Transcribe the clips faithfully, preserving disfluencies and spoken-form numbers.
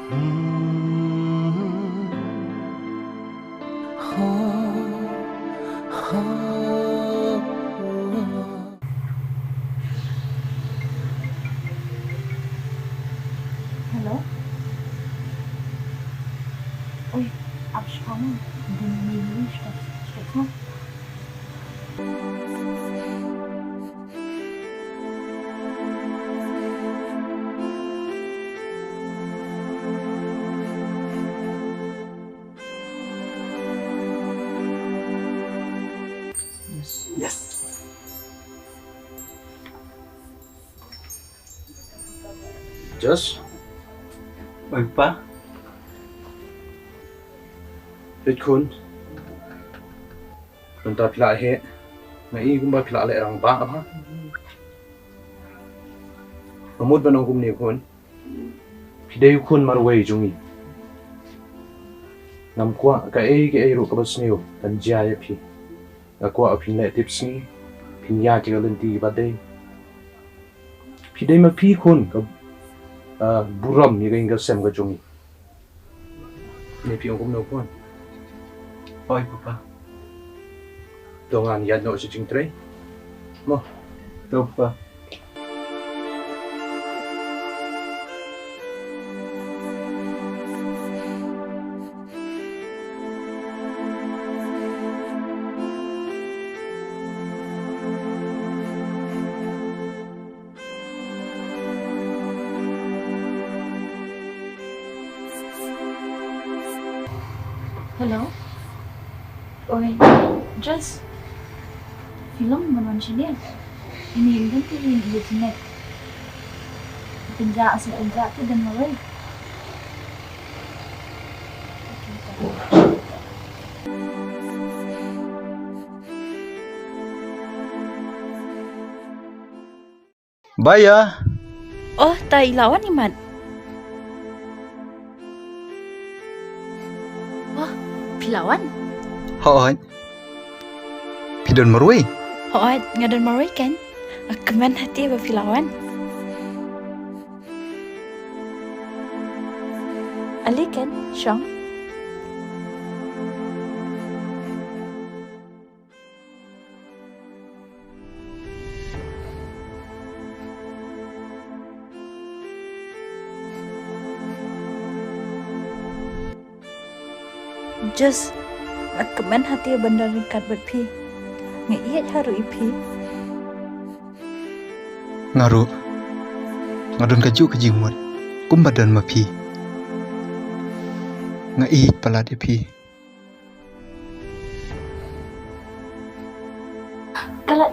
Hello. Oi, ap shwa ma. Dun ni ni shwa shwa ma. Yes. Yes. Josh? Oi, Pa. Peit khun. Mynta phi la heh. Nga i kumba phi la leh rangbah ha. Nga mut ban ong kumne khun. Phi dei u khun marwei jong ngi. Ngam kwah kaei kaei ruh kaba sniew kan jia ïa phi. Nga kwah phin leh tipsngi, phin ïaid ïa ka lynti ba dei. Phi dei ma phi khun ka, ah, burom ïa ka ïing ka sem ka jong ngi. Ne phi ong kumno khun? Hooid, Papa. To ngan ïaid noh sha jingtrei. Mo. To, Papa. Hello. Oi, Josh. Phi long ban wan shane? Ini ym don te ïa jingngeit. Pynjah, sa pynjah te don marwei. Bye ïa. Oh, ta i la wan i mat. Oh, phi la wan? Hooid. Phi don marwei? Hooid, nga don marwei kan. Nga kmen hati ba phi la wan. Ale kan, shong. Josh, nga kmen hati ban don ryngkat bad phi. Nga ïeit haruh ïa phi. Nga ruh. Nga don kajuh ka jingmut kumba don ma phi. Nga ïeit palat ïa phi. Kalat.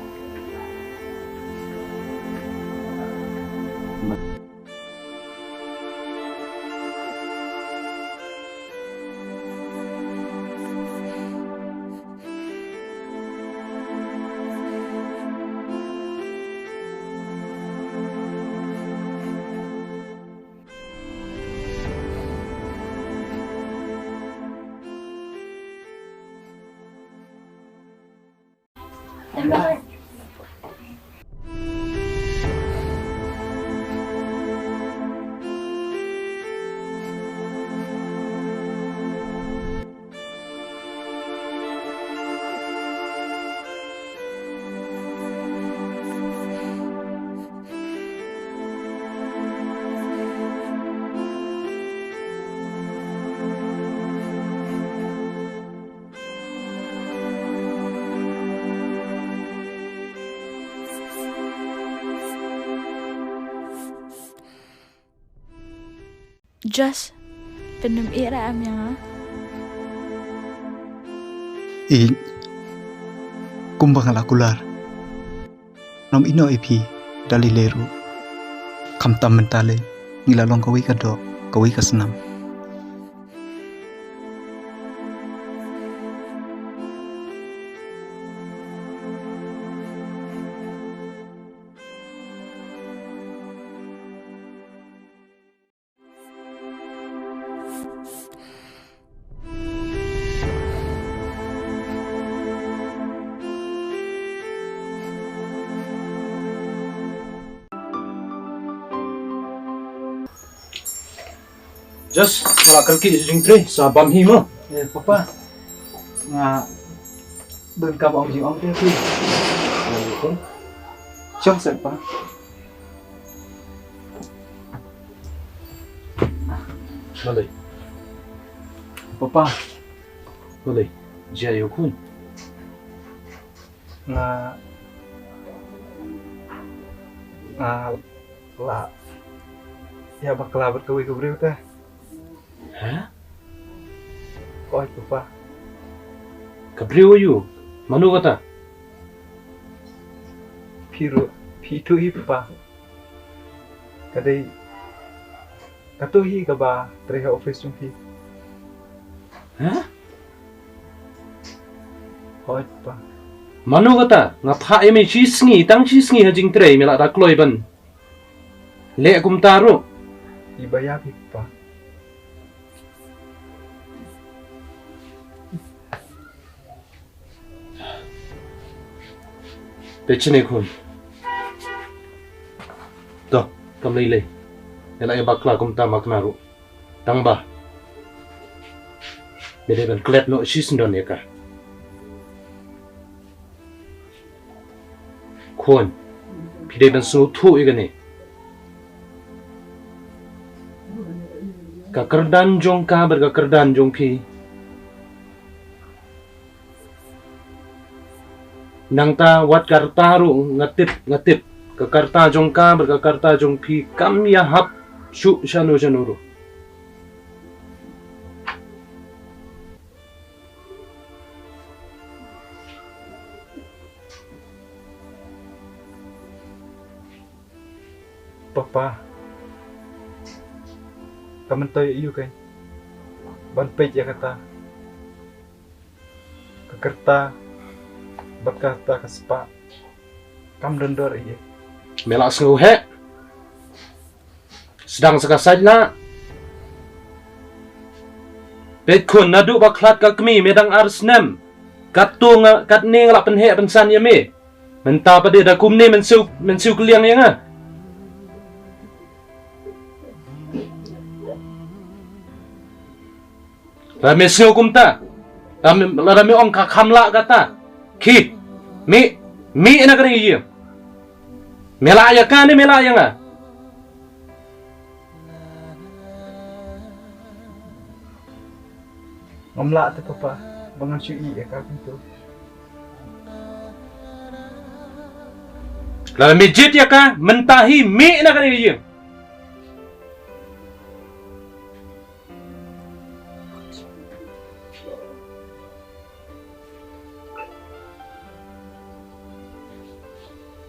Josh, pyndonkam ïa nga. Ïeit, kumba nga la kular. Ngam ïehnoh ïa phi da lei lei ruh. Khamtam mynta lei ngi la long kawei ka doh, kawei ka snam. Just, nga la kyrkieh jingtrei, sa bam hi mo. Eh, Papa. Nga don kaba ong jingong te phi. Shong seh, Pa. Balei? Papa. Balei? Jia ïa u khun. Nga, nga la ïa bakla bad kawei ka briew te. Ha? Oi, Papa. Ka briew aïu? Mano kata? Phi ruh, phi ithuh hi, Papa. Ka dei kato hi kaba trei ha office jong phi. Ha? Hooid, Pa. Mano kata? Nga phah ïa me shi sngi, tang shi sngi ha jingtrei me la da kloi ban leh kumta ruh. I ba ïa phi, Pa. Te chine khun. To, kam lei lei. Ïa la ïa bakla kumta ma kane ruh. Tang ba me dei ban klet noh shisyndon ïa ka. Khun, phi dei ban sngewthuh ïa kane. Ka kyrdan jong ka bad ka kyrdan jong phi. Nangta wat ka rta ruh nga tip, nga tip. Ka rta jong ka bad ka rta jong phi kam ïahap shuh shano shano ruh. Papa, ka myntoi ïa u keiñ ban peit ïa kata. Ka rta bad kata ka spah kam don dor ïa. Me la sngew heh. Sdang sa ka sait la. Peit khun, naduh ba khlad ka kmie me dang ar snem. Katto nga, katne nga la pynheh pynsan ïa me. Mynta pat de da kumne men siew, men siew kylliang ïa nga. Lada me sngew kumta, lada me, lada me ong ka kham lah kata. Khie, mih, mih na kane ka ïing. Me lah ïa ka ne me lah ïa nga? Ngam lah te papa, ba ngan shu ïeh ïa ka kumto. Lada me jied ïa ka, mynta hi mih na kane ka ïing.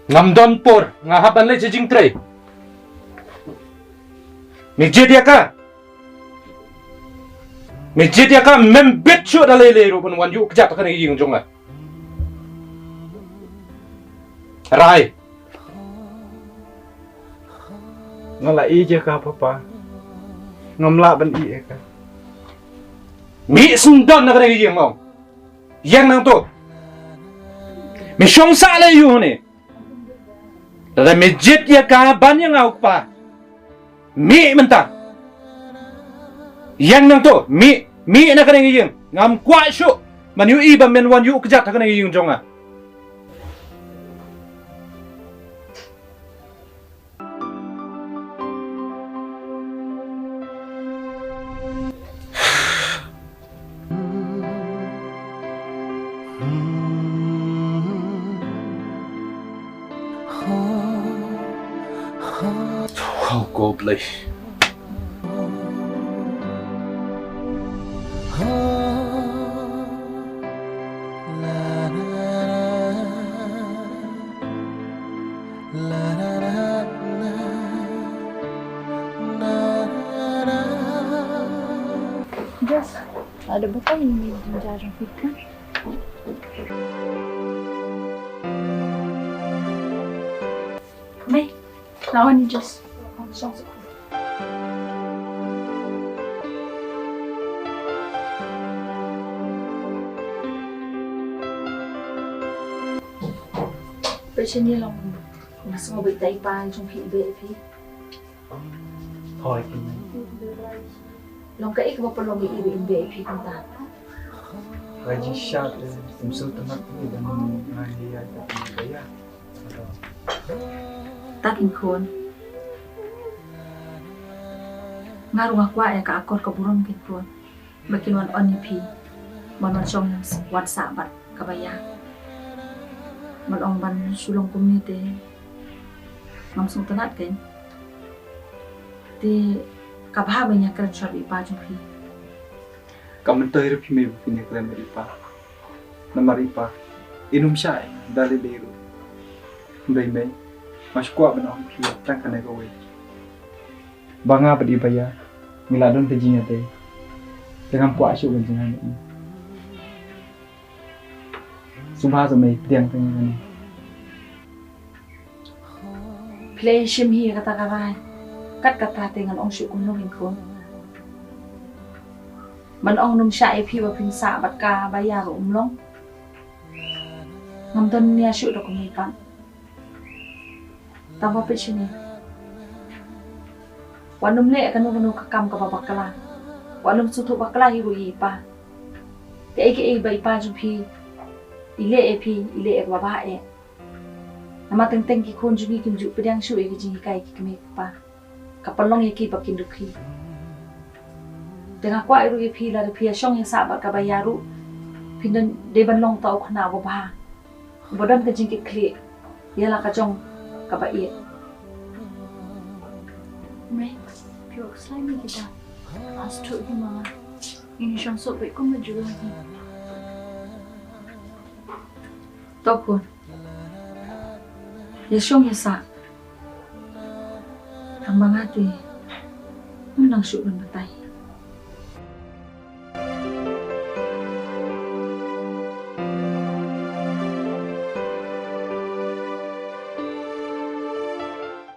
Ngam don por, nga hap ban leit sha jingtrei. Me jied ïa ka. Me jied ïa ka, mem bit shuh da lei lei ruh ban wan ïuh kjat ha kane ka ïing jong nga. Rai. Nga la ïeh ïa ka papa. Ngam lah ban ïeh ïa ka. Mih sngewdon na kane ka ïing, ong. Ïeng nangto. Me shong sah lei ïa u ne. Lada me jied ïa ka ban ïa nga u kpa. Mih mynta. Ïeng nangto, mih, mih na kane ka ïing. Ngam kwah shuh ban ïohi ba men wan ïuh kjat ha kane ka ïing jong nga. Hau ko Blei. Just, ada betul ini jinjar fitnah. Mei, lawan ni Jess. Pyrshah ïa long. Nga sngew beit tai pa jong phi beit phi. Hooid. Long kaei kaba pynlong ïa i ba im beh ïa phi kumta? Nga jingshisha te, ym sngewtynnat phi ban nang ïa ïa ka phi ka ïa. Tat ïa khun. Nga ruh nga kwah ïa ka akor ka burom kin khun. Ba kin wan on ïa phi. Ban wan shong ïa wan sah bad kaba ïa. Ban ong ban shu long kumne te. Ngam sngewtynnat kein. Te kaba bha ba ïa kren shuwa bad i pa jong phi. Kam myntoi ruh phi mei ba phin ïa kren bad i pa. Namar i pa in ym shah da lei lei ruh. Hynrei mei, nga shu kwah ban ong ïa phi tang kane kawei. Ba nga bad i Baiar ngi la don ka jingïadei. Te ngam kwah shuh ban jngai na i. Sngewbha sa mei, pdiang tang ïa kane. Phi la ïa shim hi ïa kata ka rai. Kat kata te ngan ong shuh kumno ïa khun. Ban ong ym shah ïa phi ba phin sah bad ka Baiar ruh ym long. Ngam don nia shuh da kumne pat. Tang ba phi shini. Wat nym leh kano kano ka kam kaba bakla. Wat nym sngewthuh bakla hi ruh ïa i pa. Kaei kaei ba i pa jong phi i leh ïa phi, i leh ïa kaba bha eh. Namar teng teng ki khun jong ngi kim ju pdiang shuh ïa ki jinghikai ki kmie ki kpa. Ka pynlong ïa ki ba kin dukhi. Te nga kwah ruh ïa phi lada phi ïa shong ïa sah bad ka Baiar ruh. Phin dei ban long tang u khynnah uba bha. Uba don ka jingkitkhlieh ïa la ka jong kaba ïeit. Mei, phi ïoh kslai mei kita. As thuh ki ma nga. Ngin ïa shong suk bad kum la ju long hi. To khun. Ïa shong ïa sah. Tang ba nga te ym nang shuh ban batai.